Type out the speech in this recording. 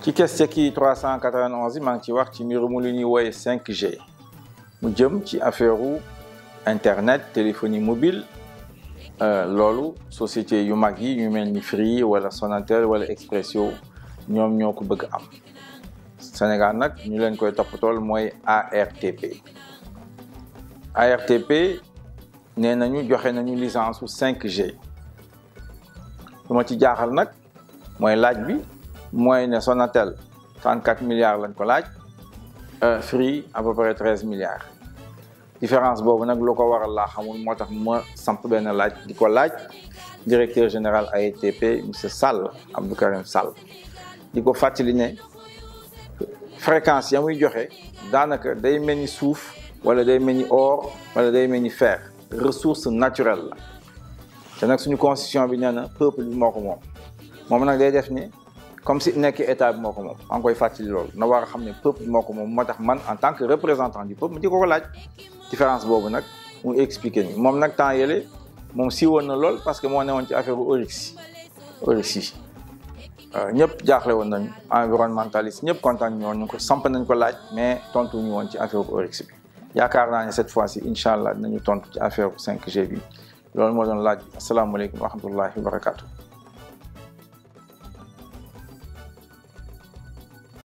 ci Kesteki 391 maa ngi ci wax ci mbirum lu ñuy wooye 5G mu jëm ci affaire internet téléphonie mobile loolu société yu mag yi ñu mel ni Free wala Sonatel wala Expresso ñoom ñoo ko bëgg am Sénégal nag ñu leen koy toppatool mooy ARTP nee nañu joxe nañu licence su 5G lu ma ci jaaxal nag mooy laaj bi mooy ne Sonatel 34 milliards lañ ko laaj Free à peu près 13 milliards différence boobu nag lu ko waral laa xamul moo tax ma samp benn laaj di ko laaj directeur général ARTP monsieur Sall Abdou Karim Sall di ko fàttali ne fréquence ya muy joxe daanaka day mel ni suuf wala day mel ni or wala day mel ni fer ressource naturelle la te nag suñu constitution bi nee na peuple bi moo ko moom nag day def ni comme si nekk état bi moo ko moom maa ngi koy fàttali loolu na war a xam ne peuple bi moo ko moom moo tax man en tant que représentant du peuple mu di ko laaj différence boobu nag mu expliqué ni moom nag temps yële moom siiwoon na lool parce que moo newoon ci affaire bu Oryx yi ñëpp jaaxle woon nañu environnementaliste ñëpp kontaan ñu woon ñu ko samp nañ ko laaj mais tontu ñu woon ci affaire bu Oryx bi yaakaar naa ne cette fois-ci incha allah dinañu tontu ci affaire bu 5G bi loolu moo doon laaj asalaamaaleykum wa rahmatullahi wa barakatuh